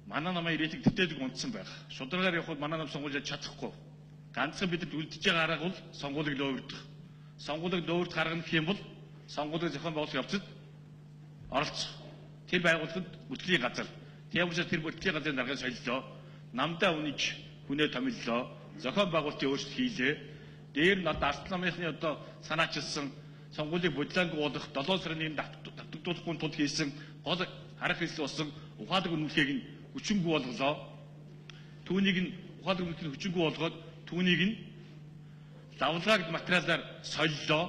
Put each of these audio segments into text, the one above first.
Манай намаа ирээдэг тэтэлэг унтсан байх. Шударгаар явхад манай нам сонгуулж чадахгүй. Ганцхан бидэнд үлдэж байгаа арга бол сонгуулийг лөөвөрдөх. Сонгуулийг лөөвөрдөх арга нь гэх юм бол сонгуулийг зохион байгуулах явцад оролцох. Тэр байгууллагад бүртгэлийн газар. Тийм учраас тэр бүртгэлийн газрын даргаыг солилоо. Намдаа үнэж хүнээ томиллоо. Зохион байгуулалтын өөрчлөлт хийлээ. Дээр нь одоо Арслан намынхны одоо санаачилсан сонгуулийг бодлоонгүй болох 7 сарын 1-нд давтагдуулахгүй тулд хийсэн гол арга хэрэгсэл болсон ухаалаг үнэмлэхийг нь хүчингүй болголоо. Түүнийг нь ухаалаг үнэмлэхийг хүчингүй болгоод түүнийг нь лавлгааг материалаар солилоо.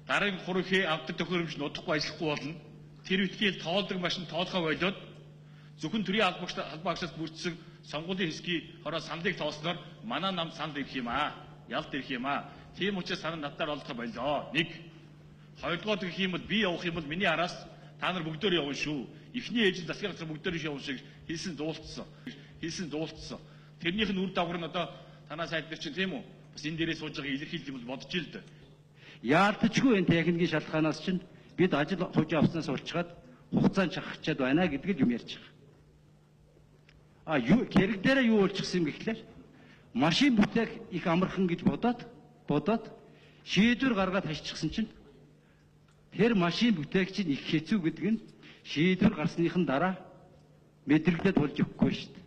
Гарын хурхээ авдаг төхөөрөмж нь удахгүй ажиллахгүй болно. Тэр үтгэл тоолдог машин тоолохоо болоод зөвхөн төрийн албан агчаас бүрдсэн сонгуулийн хэсгийн хороо саналыг тоосноор манай нам санд ирэх юм аа. Ялд ирэх юм аа. Тийм учраас санал надаар олдох боллоо. Нэг. Хоёрдугаар гэх юм бол би явах юм бол миний араас та нар бүгдөө явна шүү. Эхний ээлжинд засгийн газар бүгдөө явна шиг хэлсэн зуулцсан. Хэлсэн зуулцсан. Тэрнийх нь үр дагавар нь одоо танаа сайд дээр чинь тийм үү? Бас энэ дээрээ сууж байгаа илэрхийлэл юм бол бодож ил дээ. Яалтчгүй энэ техникийн шалтгаанаас чинь бид ажил хужаа авснаас улчгаад хугацаанд шахахчаад байна гэдэг л юм ярьж байгаа. А юу хэрэг дээрээ юу болчихсон юм гэхлээр машин бүтээх их амархан гэж бодоод шийдвэр гаргаад хашчихсан чинь тэр машин бүтээх чинь их хэцүү гэдэг нь шийдвэр гарсныхан дараа мэдрэгдээд болж өгөхгүй шүү дээ.